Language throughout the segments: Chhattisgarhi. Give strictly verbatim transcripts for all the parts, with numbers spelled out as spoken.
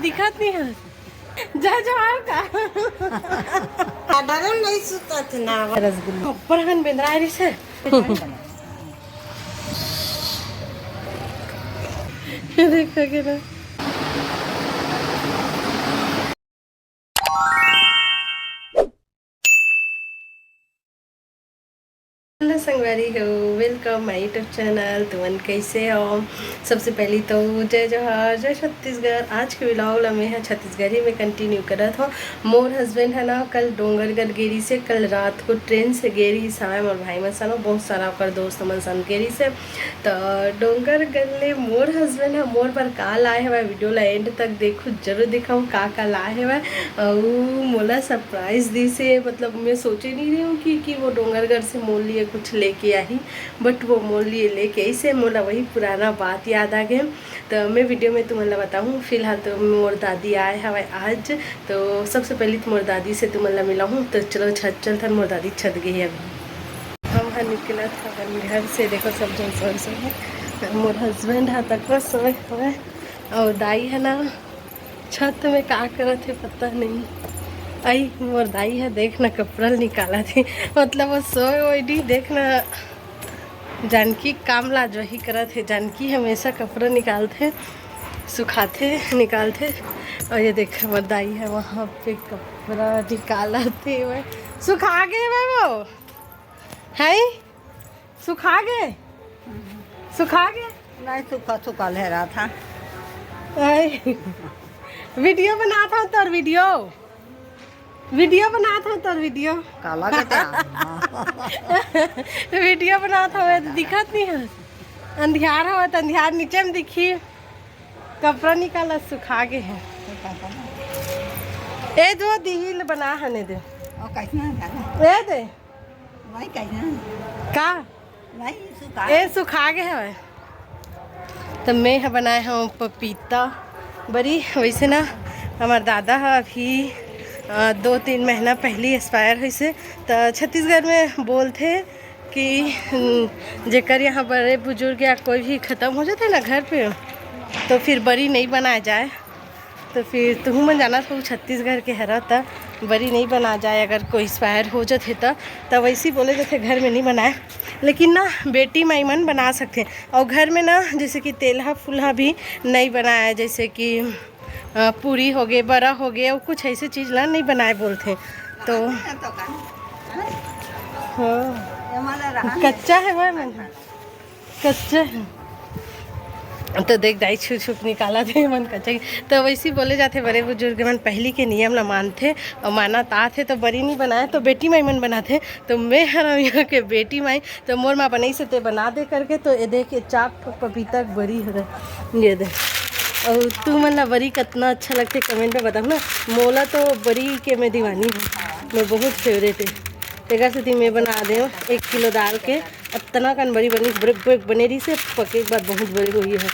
दिखत नहीं है। जय जोहार का। डरम नहीं सुतत ना। रसगुल्ला ऊपर हन बेंदरा रही से। देखा के ना। हेलो संगवारी हो, welcome my YouTube channel। तुमन कैसे हो? सबसे पहली तो जय जोहार, जय छत्तीसगढ़। आज के व्लॉग ला मैं ह छत्तीसगढ़ी में कंटिन्यू करत हो। मोर हस्बैंड है ना, कल डोंगरगढ़ गेरी से, कल रात को ट्रेन से गेरी साय मोर भाई मन सन, बहुत सारा ओकर दोस्त मन सन गेरी से। त डोंगरगढ़ ले मोर हस्बैंड ह मोर बर का लाए हवय, वीडियो ला एंड तक देखो, जरूर दिखाऊँ का का लाए हवय। अउ मोला सरप्राइज दिस हे, मतलब मैं सोचे नहीं रही हूँ कि, कि वो डोंगरगढ़ से मोर लिए कुछ लेके आही, बट वो मोर लिए लेके आइस हे। मोला वही पुराना बात याद आ गए। त मैं वीडियो में तुमन ला बताऊँ। फिलहाल तो मोर दादी आए हवय आज, तो सबसे पहले तो मोर दादी से तुमन ला मिलाहूँ। तो चलो छत चलथन, मोर दादी छत गई है अभी। हम ह निकलत हवन घर से, देखो सब झन सोए सोए हे। मोर हस्बैंड ह तक सोए हवय, अउ दाई ह ना छत में का करत हे पता नहीं। आई मोर दाई ह देख ना कपड़ा निकालत हे, मतलब वो सोए ओए नहीं, देख ना जानकी काम ला जो ही करत हे। जानकी हमेशा कपड़ा निकालथे, सुखाथे, निकालथे। और ये देख हमर दाई ह वहाँ पे कपड़ा निकालत हे, वो सुखा गए वो। है सुखा गए, सुखा गए। नहीं, सूखा सूखा लहरा था। आई, वीडियो बनात हव तोर वीडियो, वीडियो बनात हव तोर वीडियो। काला के क्या? वीडियो बनात हव, दिखत नहीं है। अंधियार हव त अंधियार नीचे में दिखी। कपड़ा निकाला, सुखा गए है। ए दो दिल बना हने दे। और कैसे ना जाना? ए दे। वही कैसे ना? का? वही सुखा। ए सुखा गए हवय। त मैं ह बनाए हव पपीता बरी। वैसे ना हमर दादा ह अभी अ, दो तीन महीना पहली एक्सपायर होइसे। त छत्तीसगढ़ में बोलथे कि हम्म, जेकर यहाँ बड़े बुजुर्ग या कोई भी खत्म हो जाते ना घर पे, तो फिर बरी नहीं बनाया जाए। तो फिर तुहू मन जानत हो छत्तीसगढ़ के हरा त बरी नहीं बना जाए, अगर कोई एक्सपायर हो जाथे त। त वैसे ही बोले जाथे घर में नहीं बनाए, लेकिन ना बेटी माई मन बना सकथे। और घर में ना जैसे कि तेलहा फुलहा भी नहीं बनाए, जैसे कि अ, पूरी हो गए, बरा हो गए, और कुछ ऐसे चीज ला नहीं बनाए बोलथे। तो हाँ, कच्चा है वह मन, कच्चा है। तो देख दाई छू छू के निकाला थे मन कच्चा के। तो वैसे ही बोले जाथे, बड़े बुजुर्ग मन पहली के नियम ला मानथे और मानत आथे। तो बरी नहीं बनाए तो बेटी माई मन बनाथे। तो मैं हर यहाँ के बेटी माई, तो मोर माँ बनाइस हे ते बना दे करके। तो ये देख, ये चार ठो पपीता के बरी हरे, ये दे। और तू मन ला बरी कितना अच्छा लगथे, कमेंट में बताओ ना। मोला तो बरी के मैं दीवानी हूँ, मैं बहुत फेवरेट है। तेकर सेती मैं बना दे एक किलो दाल के, अतना कन बरी बनी, बड़े, बड़े बने रही से, पके के बाद बहुत बड़े हुई है।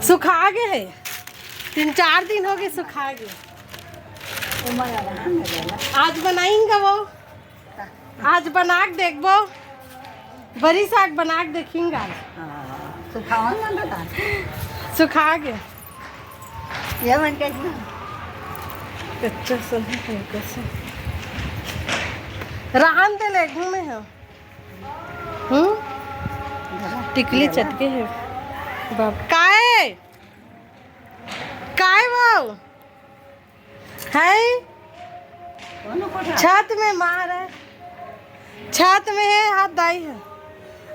सुखा गए है, तीन चार दिन हो गए सुखा गए। आज बनाएंगे वो, आज बना के देखबो, बरी साग बना के देखेंगे आज। हाँ, सुखावा ना बेटा। सुखा गए। ये मन कैसे? कच्चा सब है, हल्का सा। रहन दे, लेगहूँ मैं हम। हम्म? टिकली चटके है। बाप, काय? काय वो? है? छत में मार है। छत में है, हाथ दाई है।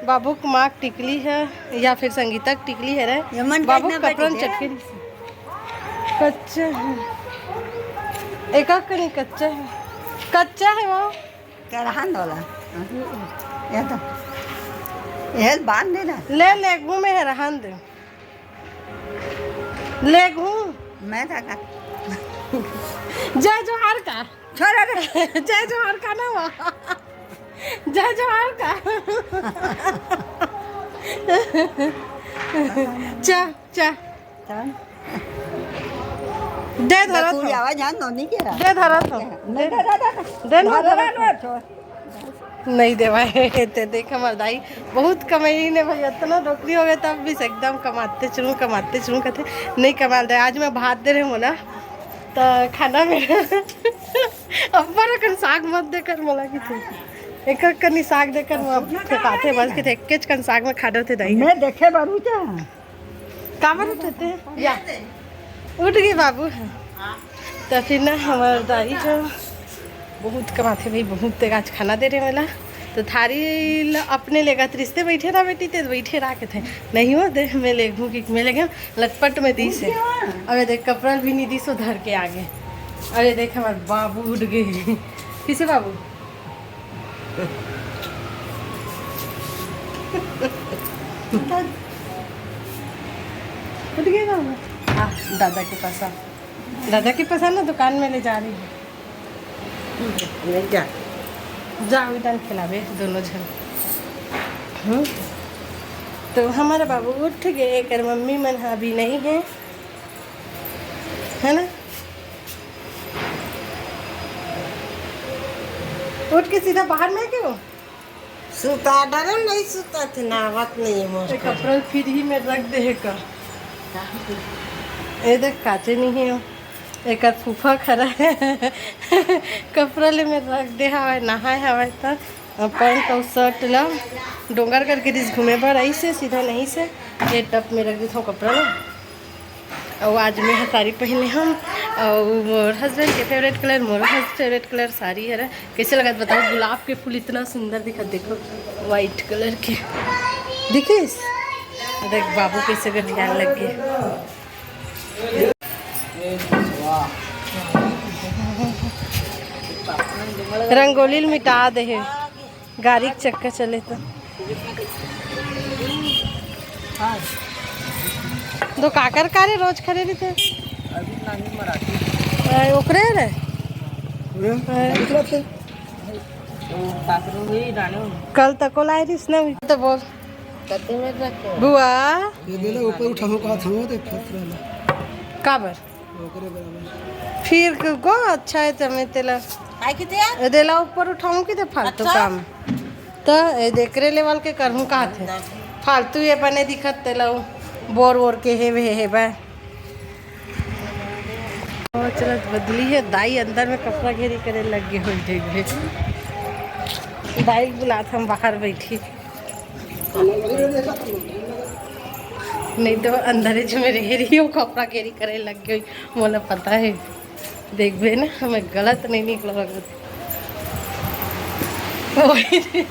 बाबू के माँ के टिकली है या फिर संगीता के टिकली है रे। ये मन बाबू कैसे कपड़ा में बैठी है? चटके रही। कच्चा है। एक आख नहीं कच्चा है। कच्चा है वो। क्या रहन वाला? ये तो। ये बांध दे ना। ले, लेगहूँ मैं है, रहन दे। लेगहूँ। मैं का का? जय जोहार का। छोड़ रे। जय जोहार का ना वो। जय जोहार का। चा, चा। हाँ। दे धरत तू हूँ। आवाज जान दो, नहीं कह रहा। दे धरत हूँ। नहीं, दे, दे, दे, दे। दे ना धरत हूँ। छोड़। नहीं देवा है। ते देख, हमर दाई बहुत कमइली ने भाई, इतना नौकरी हो गया, तब भी से एकदम कमाते चलूँ, कमाते चलूँ कहते, नहीं कमाल दे। आज मैं भात दे रहे हूँ ना, तो खाना में अब्बर अकन साग मत देकर मोला की थे, एक एक कनी साग देकर मैं फेंकाथे बस की थे, एक कन साग में खा डरते दाई। मैं देखे बारू क्या? काबर उठते? या। उठ गए बाबू। तो फिर ना हमार दाई जो बहुत कमाथे भाई, बहुत तेज आज खाना दे रहे मला। तो थारी ल-, अपने लेगा रिश्ते बैठे रहा बेटी, ते बैठे रहा के थे। नहीं हो दे, मैं ले घूम के मैं ले गया लटपट में दी से। अबे देख, कपड़ा भी नहीं दी सो धर के आगे। अरे देख, हमारे बाबू उठ गए। किसे बाबू? उठ गए बाबू? आ, दादा के पास आ। दादा के पास आ ना, दुकान में ले जा रही है। नहीं जा। जा, उधर खिलावे दोनों जन। हम्म। तो हमारा बाबू उठ गए, एकर मम्मी मन अभी नहीं है, है ना? उठ के सीधा बाहर में क्यों? सुता डरे नहीं सुता थे ना, बात नहीं है मोर एक अप्रैल फिर ही में रख दे है का? ए देख, काचे नहीं है, एक फूफा खड़ा है। कपड़ा ले में रख दे हवाए, नहाए हवाए त पैंट और शर्ट ला डोंगर करके दिस घूमे बर आई से सीधा नहीं से ये टप में रख देता हूँ कपड़ा ला। और आज मैं ह साड़ी पहने हम और मोर हस्बैंड के फेवरेट कलर, मोर फेवरेट कलर साड़ी है। कैसे लगत बताओ, गुलाब के फूल इतना सुंदर दिखत, देखो व्हाइट कलर के दिखिस। देख बाबू कैसे गठियान लग गए। रंगोली ल मिटा दे हे, गाड़ी के चक्का चले तो। दो काकर कारे रोज खड़े रहते। अरे, ओकरे रे। कल तको लाए रहिस ना, तो बोल। बुआ। ये दे ले, ऊपर उठाऊं कहा था, वो देख, फंस रहा है। काबर? ओकरे बराबर। फिर क-, गो अच्छा है तमे तेला। काय किते? ए, देला ऊपर उठाऊं कि ते फालतू अच्छा। काम। त ए, एकरे लेवल के करहूं कहा थे। फालतू ये बने दिखत तेला उ बोर वोर के हे, हे, हे बा। ओ, चलत बदली है, दाई अंदर में कपड़ा घेरी करे लग गए हो, देख बे। दाई बुलात हम बाहर बैठी। नहीं तो अंदर ज में रह रही हो, कपड़ा घेरी करे लग गई, मोला पता है। देखबे ना, हमें गलत नहीं निकल रहा। ओए रे,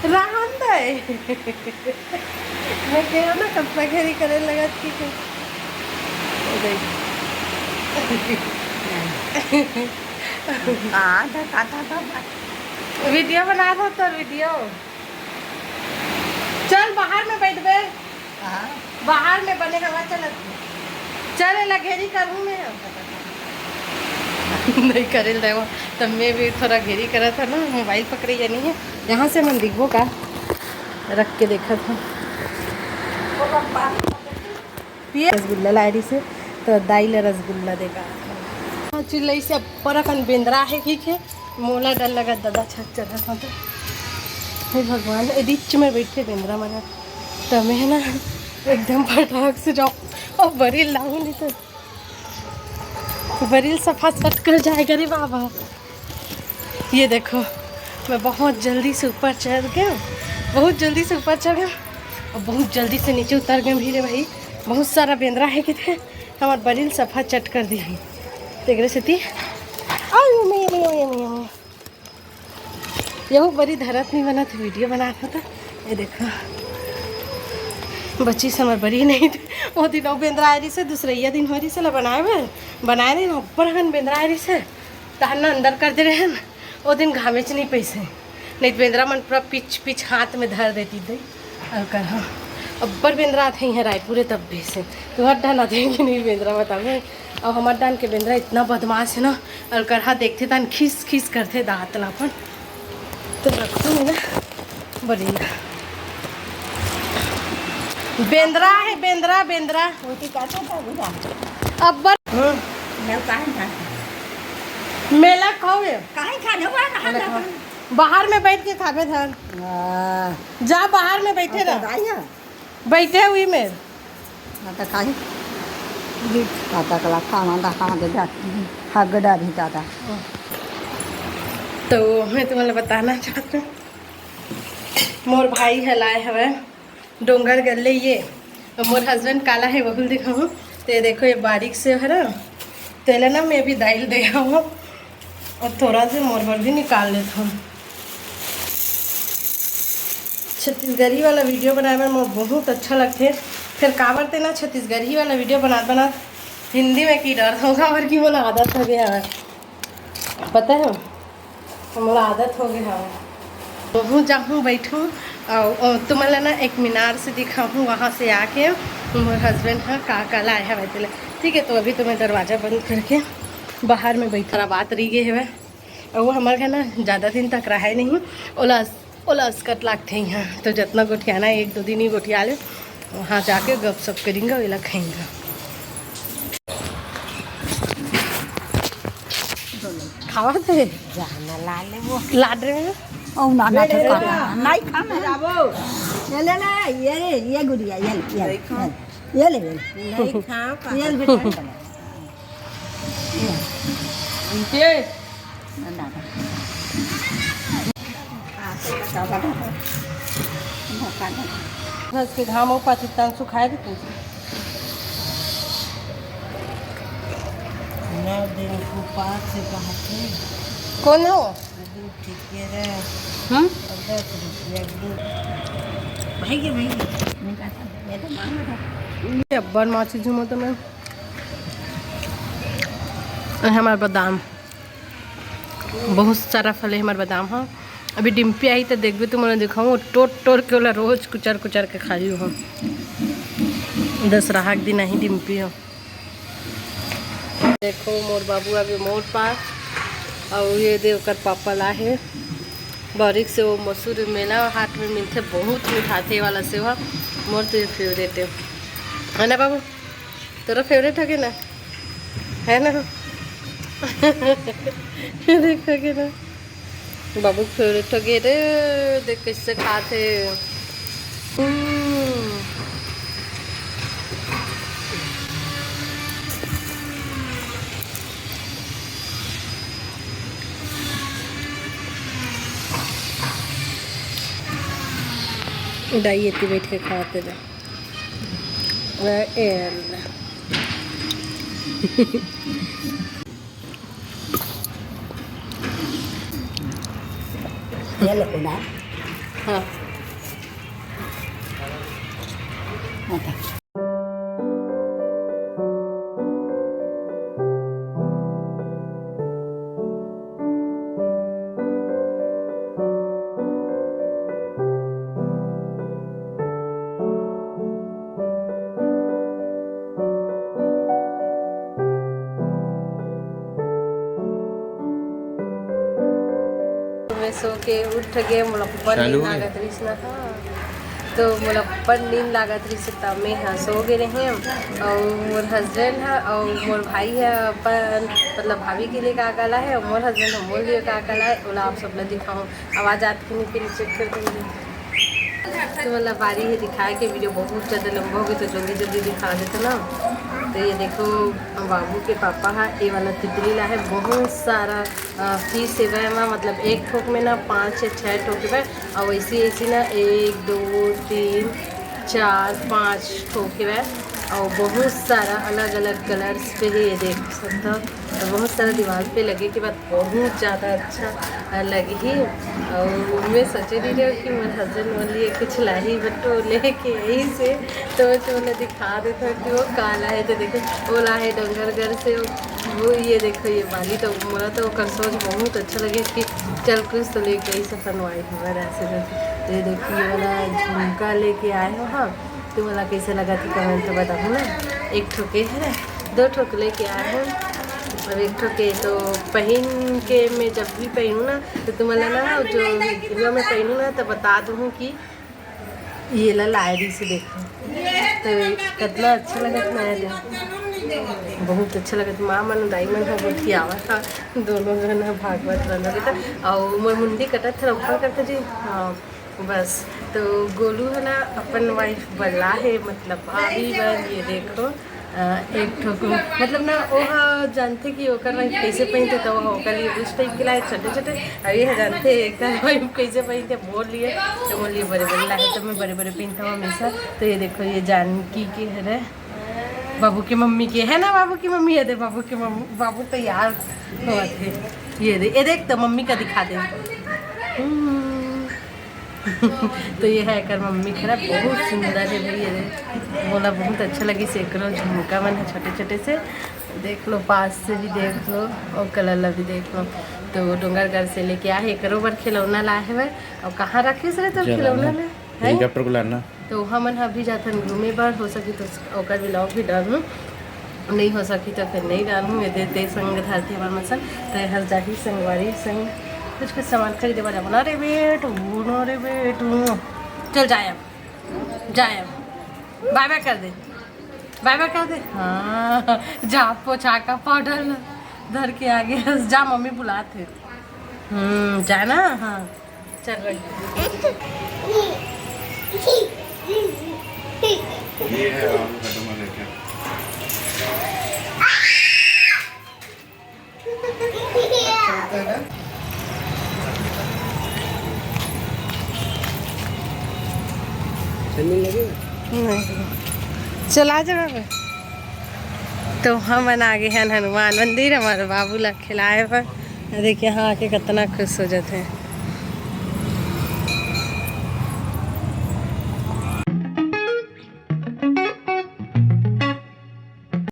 रहन दे। मैं कह रहा ना, कपड़ा घेरी करे लगा, ठीक है। ओ देख। हाँ, देखा था तो। वीडियो बना रहा तो वीडियो। चल, बाहर में बैठ बे। हाँ। बाहर में बने हवा चलत हे। चल, एला घेरी करहूँ मैं। नहीं करे देवा, तब मैं भी थोड़ा घेरी करा था ना, मोबाइल पकड़े या नहीं है, यहाँ से मन दिखबो का, रख के देखा था। ये रसगुल्ला लाए रही से, तो दाई ला रसगुल्ला देगा। चिल्लई से अब्बड़ अकन बेंदरा है, ठीक है। मोला डर लगा, दादा छत चढ़त हो तो। हे भगवान, ए रिच में बैठे बेंदरा मना। त मैं ना एकदम फटाक से जाऊँ। अब बरील लाऊं नहीं तो बरील सफा सट कर जाएगा रे बाबा। ये देखो, मैं बहुत जल्दी से ऊपर चढ़ गया, बहुत जल्दी से ऊपर चढ़ गया और बहुत जल्दी से नीचे उतर गया भी रे भाई। बहुत सारा बेंदरा है किथे, हमार बरील सफा चट कर दी है। तेकरे सेती, आयो, मैं, मैं, मैं, मैं, मैं। यहू बरी धरत नहीं बनत, वीडियो बनात होता। ये देखो, बची समर बरी नहीं थे। वो दिन वो बेंदरा आए रही से, दूसरैया दिन हो रही से ला बनाए बर, बनाए नहीं ना, ऊपर हन बेंदरा आए रही से, तहन ना अंदर कर दे रहे हैं। वो दिन घामेच नहीं पैसे, नहीं तो बेंदरा मन पूरा पिच पिच हाथ में धर देती दे। और कर हाँ, अब्बड़ बेंदरा आते हैं रायपुरे तब भी से, तो हर डाना थे कि नहीं बेंदरा बताऊँ। और हमार डान के बेंदरा इतना बदमाश है ना, अलकरहा देखथे तन खिस खिस करथे दांत ला अपन। तो रखो ना बड़ी बेंदरा है, बेंदरा, बेंदरा। वो तो क्या था, वो था। अब्बड़। हम्म। मैं कहाँ था? मेला खाओगे? कहाँ खाने वाला मेला खाओ। बाहर में बैठ के खाबे धर। जा, बाहर में बैठे रह। बैठे हुई में। हगड़ा भी दादा। तो मैं तुम्हें बताना चाहती हूँ, मोर भाई ह लाए हवे डोंगर गल्ले ये, और मोर हस्बैंड काला है, वहू ल दिखाऊँ। तो ये देखो, ये बारीक से हरा, तेला ना मैं अभी दाइल दे हूँ, और थोड़ा से मोर बर भी निकाल लेता हूँ। छत्तीसगढ़ी वाला वीडियो बनाए में मोर बहुत अच्छा लगथे। फिर काबर ते ना छत्तीसगढ़ी वाला वीडियो बनात बनात हिंदी में की डर होगा, और की मोला आदत हो गया है, पता है, मोला आदत हो गया है। वहूँ जाहूँ, बैठूँ, और तुमन ला ना एक मीनार से दिखाहूँ, वहाँ से आके मोर हस्बैंड ह का का लाए हवे तेला। ठीक है, तो अभी तुम्हें दरवाजा बंद करके बाहर में बैठा बात रही गए हवे। और वो हमारे घर ना ज़्यादा दिन तक रहा नहीं, ओला ओला असकट लागथे यहाँ, तो जितना गोठियाना है, एक दो दिन ही गोठिया ले, वहाँ जाके गपशप करेंगे, वेला खाएंगे। खावा थे? जाना ला ले वो। लाड रहे हैं? ओ ना, ना, तो खा, नहीं खा मैं। ये ले ना, ये, ये गुड़िया, ये ले, ये ले, नहीं खाओ। ये ले, ये ले। नहीं खाओ, ये ले बेटा। घास के घाम अउ पाती तान सुखाए देते। नौ दिन उपास से कहत हे। कौन हो? दूध ठीक है रे। हम्म? दस रुपया दूध। भाई के, भाई के। ये तो मांग रहा। ये अब्बड़ माची झूमो तो मैं। और हमार बादाम, बहुत सारा फले हमार बादाम ह। अभी डिम्पी आही तो देखबे, तुमन दिखाऊँ, टोर टोर के ओला रोज कुचर कुचर के खाई हो। दसरहा के दिन आही डिम्पी हो। देखो मोर बाबू आगे मोर पास, और ये दे ओकर पापा ला हे बारीक से, वो मसूर मेला हाट में मिलथे, बहुत मिठाथे वाला सेव ह। मोर तो ये फेवरेट है, है ना बाबू? तोरा फेवरेट हो के ना, है ना? देखो के ना, बाबू के फेवरेट हो गए रे। देख कैसे खात हे। हम्म। दाई एती बैठ के खाते रहे। ए, ये लो ना। हाँ। मैं सो के उठ गए, मोला ऊपर नींद लागत रहिस ना। हाँ। तो मोला ऊपर नींद लागत रहिस, त मैं ह सो गे रहें। और मोर हस्बैंड ह और मोर भाई ह अपन, मतलब, भाभी के लिए का का लाए हे, और मोर हस्बैंड ह मोर लिए का का लाए हे, ओला आप सब ला दिखाऊँ। आवाज आत कि नहीं, फिर चेक कर देंगे। तो मतलब बारी है दिखाए के वीडियो बहुत ज़्यादा लंबा हो गया, तो जल्दी जल्दी दिखा देते ना। तो ये देखो, बाबू के पापा हा ये वाला तितली ला है, बहुत सारा पीस है वह में, मतलब एक ठोक में ना पाँच या छः ठोक है। और ऐसी ऐसी ना एक, दो, तीन, चार, पाँच ठोक है वह। और बहुत सारा अलग अलग कलर्स पे है, ये देख सकते हो। तो बहुत सारा दीवार पे लगे के बाद बहुत ज़्यादा अच्छा लगी। और मैं सोचे नहीं रहे कि मोर हस्बैंड मोर लिए कुछ लाही, but वो लेके आई से, तो मैं तुम्हें दिखा देता हूँ कि वो का लाहे। तो देखो, वो लाहे डोंगरगढ़ से, वो ये देखो, ये बाली। तो मोला तो ओकर सोच बहुत अच्छा लगे कि चल कुछ तो लेके आई, सफरवाई हमारे ऐसे करके। तो ये देखो, ये वाला झुमका लेके आए हो हम। तुमला कैसे लगा थी, कमेंट तो बताओ ना। एक ठोके है, दो ठोक लेके आए हैं। और एक ठोके तो पहन के मैं जब भी पहनूँ ना, तो तुमला ना, जो वीडियो में पहनूँ ना, तो बता दूँ कि ये ला लाए रही से देखो। तो कितना अच्छा लगा, नया दिन। बहुत अच्छा लगत, माँ मन दाई मन ह गोठियावत ह, दोनों जन ह भागवत रहना बेटा। अउ मोर मुंडी कटत हे, ऊपर करते जी। हाँ, बस। तो गोलू है ना, अपन वाइफ बल्ला है, मतलब भाभी बर। ये देखो, अ, एक ठो को, मतलब ना, वो ह जानते कि ओकर वाइफ कैसे पहनते, तो वो ओकर लिए उस टाइप के लाए छोटे छोटे। अउ ये ह जानते एकर वाइफ कैसे पहनते, मोर लिए, तो मोर लिए बड़े बड़े लाए, तो मैं बड़े बड़े पहनता हूँ हमेशा। तो ये देखो, ये जानकी के हरे, बाबू के मम्मी के है ना, बाबू की मम्मी है, दे बाबू के मम्मी, बाबू तैयार होत हे। ये दे, ये देख तो मम्मी का दिखा दे। हम्म। तो ये है एकर मम्मी खरा, बहुत सुंदर है भाई। ये दे, मोला बहुत अच्छा लगी से एकरो झुमका मन है छोटे छोटे से। देख लो, पास से भी देख लो और कलर ला भी देख लो। तो डोंगरगढ़ से लेके आए, एकरो बर खिलौना लाए हवे। और कहाँ रखिस रे तोर खिलौना ला? हेलीकॉप्टर को लाना। तो हमन ह अभी जाथन घूमे बर, हो सकी तो ओकर vlog भी डालहूँ, नहीं हो सकी तो फिर नहीं डालहूँ। ये दे, दे संग धरती हमर मसन, तो हर जाही संगवारी संग कुछ कुछ सामान खरीदे बर जाबो ना रे बेटू, ना रे बेटू। चल जाए अब, जाए अब, बाय बाय कर दे, बाय बाय कर दे। हाँ, जा पोछा का पाउडर ला धर के आगे जा, मम्मी बुलात हे। हम्म, जाना। हाँ, चल रही। ये है आलू का डोमा लेके। नहीं। चला जा बाबा। तो हमन आ गे हन हनुमान मंदिर, हमर बाबू ला खिलाए बर। देखिए, यहाँ आके कितना खुश हो जाते हैं।